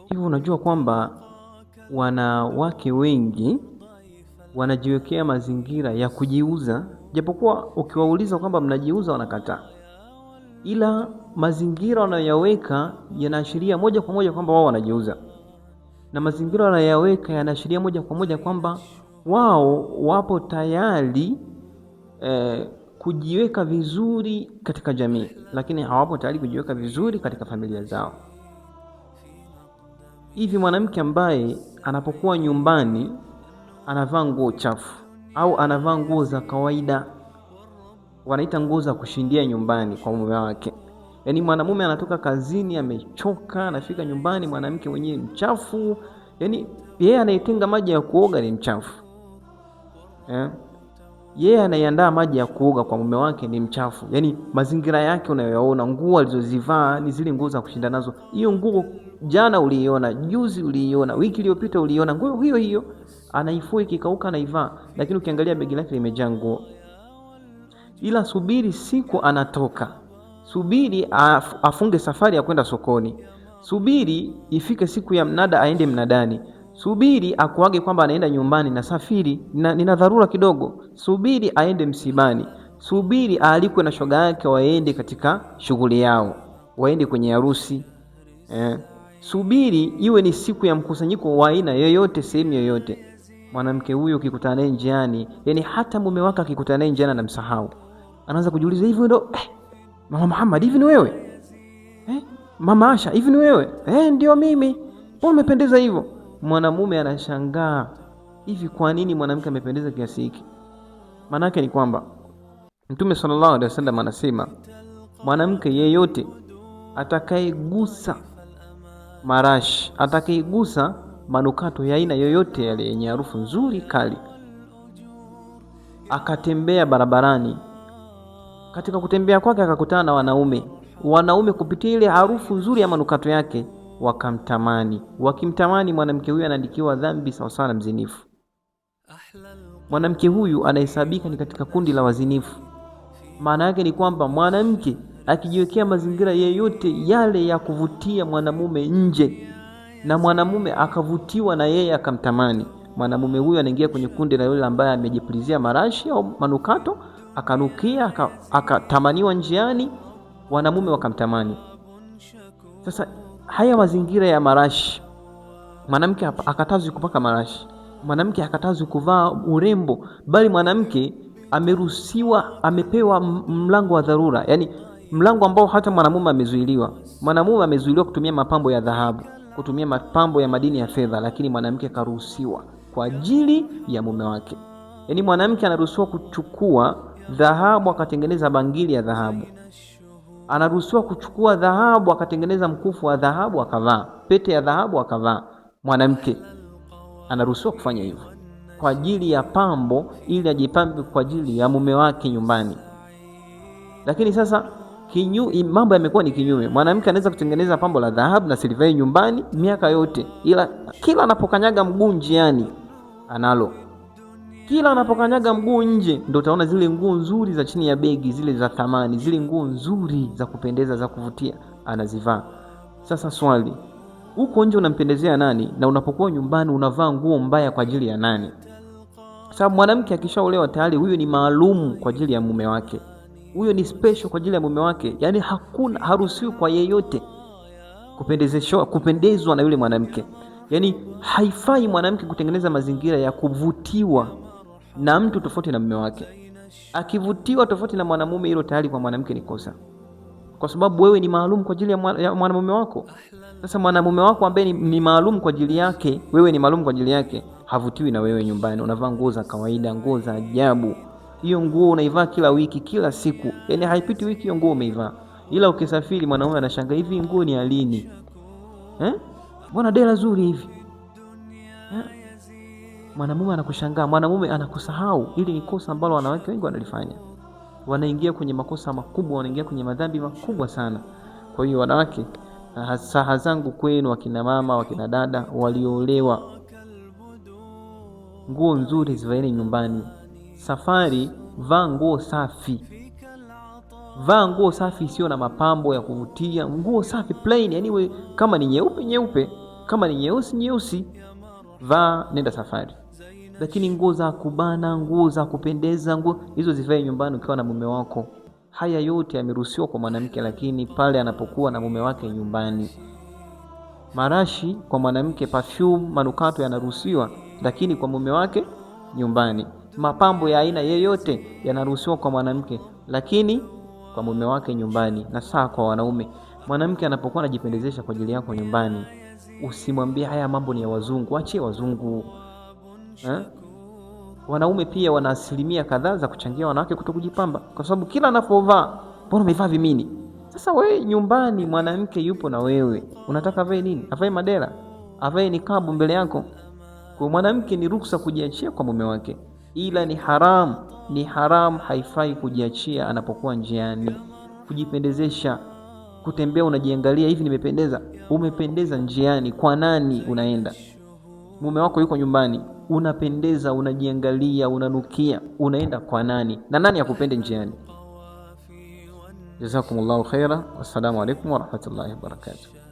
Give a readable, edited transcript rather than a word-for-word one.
Hivyo unajua kwamba wanawake wengi wanajiwekea mazingira ya kujiuza, japokuwa ukiwauliza kwamba mnajiuza wanakataa, ila mazingira wanayoyaweka yanaashiria moja kwa moja kwamba wao wanajiuza, na mazingira wanayoyaweka yanaashiria moja kwa moja kwamba wao wapo tayari kujiweka vizuri katika jamii, lakini hawapo tayari kujiweka vizuri katika familia zao. Hivi mwanamke ambaye anapokuwa nyumbani anavaa nguo chafu au anavaa nguo za kawaida, wanaita nguo za kushindia nyumbani kwa mume wake. Yaani mwanamume anatoka kazini amechoka, anafika nyumbani mwanamke mwenyewe mchafu, yaani yeye anaitenga maji ya kuoga ni mchafu eh? Yeye anaiandaa maji ya kuoga kwa mume wake ni mchafu. Yaani mazingira yake unayoyaona, nguo alizozivaa ni zile nguo za kushinda nazo. Hiyo nguo jana uliiona, juzi uliiona, wiki iliyopita uliiona, nguo hiyo hiyo anaifua ikikauka anaivaa, lakini ukiangalia begi lake limejaa nguo. Ila subiri siku anatoka, subiri afunge safari ya kwenda sokoni, subiri ifike siku ya mnada aende mnadani, subiri akuage kwamba anaenda nyumbani na safiri na, nina dharura kidogo, subiri aende msibani, subiri aalikwe na shoga yake waende katika shughuli yao, waende kwenye harusi eh. Subiri iwe ni siku ya mkusanyiko wa aina yoyote, sehemu yoyote. Mwanamke huyo ukikutana naye njiani, yani hata mume wake akikutana naye njiani anamsahau, anaanza kujiuliza hivi ndo Mama Muhammad, hivi ni wewe eh? Mama Asha, hivi ni wewe eh? Ndio mimi. Mbona umependeza hivyo? Mwanamume anashangaa, hivi kwa nini mwanamke amependeza kiasi hiki? Maanake ni kwamba Mtume sallallahu alaihi wasallam anasema mwanamke yeyote atakayegusa marashi, atakayegusa manukato ya aina yoyote yale yenye harufu nzuri kali, akatembea barabarani, katika kutembea kwake akakutana na wanaume, wanaume kupitia ile harufu nzuri ya manukato yake wakamtamani. Wakimtamani mwanamke huyu anaandikiwa dhambi sawasawa na mzinifu. Mwanamke huyu anahesabika ni katika kundi la wazinifu. Maana yake ni kwamba mwanamke akijiwekea mazingira yeyote yale ya kuvutia mwanamume nje, na mwanamume akavutiwa na yeye akamtamani, mwanamume huyu anaingia kwenye kundi la yule ambaye amejipulizia marashi au manukato, akanukia, akatamaniwa njiani, wanamume wakamtamani. Sasa haya mazingira ya marashi, mwanamke akatazwi kupaka marashi, mwanamke akatazwi kuvaa urembo, bali mwanamke ameruhusiwa, amepewa mlango wa dharura, yani mlango ambao hata mwanamume amezuiliwa. Mwanamume amezuiliwa kutumia mapambo ya dhahabu, kutumia mapambo ya madini ya fedha, lakini mwanamke akaruhusiwa kwa ajili ya mume wake. Yaani mwanamke anaruhusiwa kuchukua dhahabu akatengeneza bangili ya dhahabu, anaruhusiwa kuchukua dhahabu akatengeneza mkufu wa dhahabu akavaa, pete ya dhahabu akavaa. Mwanamke anaruhusiwa kufanya hivyo kwa ajili ya pambo, ili ajipambe kwa ajili ya mume wake nyumbani. Lakini sasa mambo yamekuwa ni kinyume. Mwanamke anaweza kutengeneza pambo la dhahabu na silivai nyumbani miaka yote, ila kila anapokanyaga mguu njiani analo. Kila anapokanyaga mguu nje ndo utaona zile nguo nzuri za chini ya begi, zile za thamani, zile nguo nzuri za kupendeza za kuvutia anazivaa. Sasa swali, huko nje unampendezea nani? Na unapokuwa nyumbani unavaa nguo mbaya kwa ajili ya nani? Sababu mwanamke akishaolewa tayari huyo ni maalum kwa ajili ya mume wake, huyo ni special kwa ajili ya mume wake. Yaani hakuna, haruhusiwi kwa yeyote kupendezwa na yule mwanamke. Yaani haifai mwanamke kutengeneza mazingira ya kuvutiwa na mtu tofauti na mume wake. Akivutiwa tofauti na mwanamume, hilo tayari kwa mwanamke ni kosa, kwa sababu wewe ni maalum kwa ajili ya mwanamume wako. Sasa mwanamume wako ambaye ni maalum kwa ajili yake, wewe ni maalum kwa ajili yake, havutiwi na wewe nyumbani. Unavaa nguo za kawaida, nguo za ajabu. Hiyo nguo unaivaa kila wiki, kila siku, yaani haipiti wiki hiyo nguo umeivaa. Ila ukisafiri, mwanamume anashangaa, hivi nguo ni ya lini eh? Mbona dela zuri hivi eh? Mwanamume anakushangaa, mwanamume anakusahau. Hili ni kosa ambalo wanawake wengi wanalifanya, wanaingia kwenye makosa makubwa, wanaingia kwenye madhambi makubwa sana. Kwa hiyo wanawake, saha zangu kwenu, wakina mama, wakina dada walioolewa, nguo nzuri zivaeni nyumbani. Safari vaa nguo safi. Vaa nguo safi isiyo na mapambo ya kuvutia, nguo safi plain, yani we, kama ni nyeupe nyeupe, kama ni nyeusi nyeusi, vaa nenda safari. Lakini nguo za kubana, nguo za kupendeza, nguo hizo zivae nyumbani ukiwa na mume wako. Haya yote yameruhusiwa kwa mwanamke, lakini pale anapokuwa na mume wake nyumbani. Marashi kwa mwanamke, perfume, manukato yanaruhusiwa, lakini kwa mume wake nyumbani. Mapambo ya aina yeyote yanaruhusiwa kwa mwanamke, lakini kwa mume wake nyumbani. Na saa kwa wanaume, mwanamke anapokuwa anajipendezesha kwa ajili yako nyumbani, usimwambie haya mambo ni ya wazungu, achie wazungu eh? Wanaume pia wana asilimia kadhaa za kuchangia wanawake kutokujipamba, kwa sababu kila anapovaa, mbona umevaa vimini? Sasa wewe nyumbani, mwanamke yupo na wewe, unataka avae nini? Avae madera? Avae nikabu mbele yako? Kwa mwanamke ni ruksa kujiachia kwa mume wake, ila ni haramu, ni haramu, haifai kujiachia anapokuwa njiani, kujipendezesha, kutembea unajiangalia, hivi nimependeza? Umependeza njiani, kwa nani unaenda? Mume wako yuko nyumbani, unapendeza, unajiangalia, unanukia, unaenda kwa nani? Na nani akupende njiani? Jazakumullahu khaira. Wassalamu alaikum warahmatullahi wabarakatuh.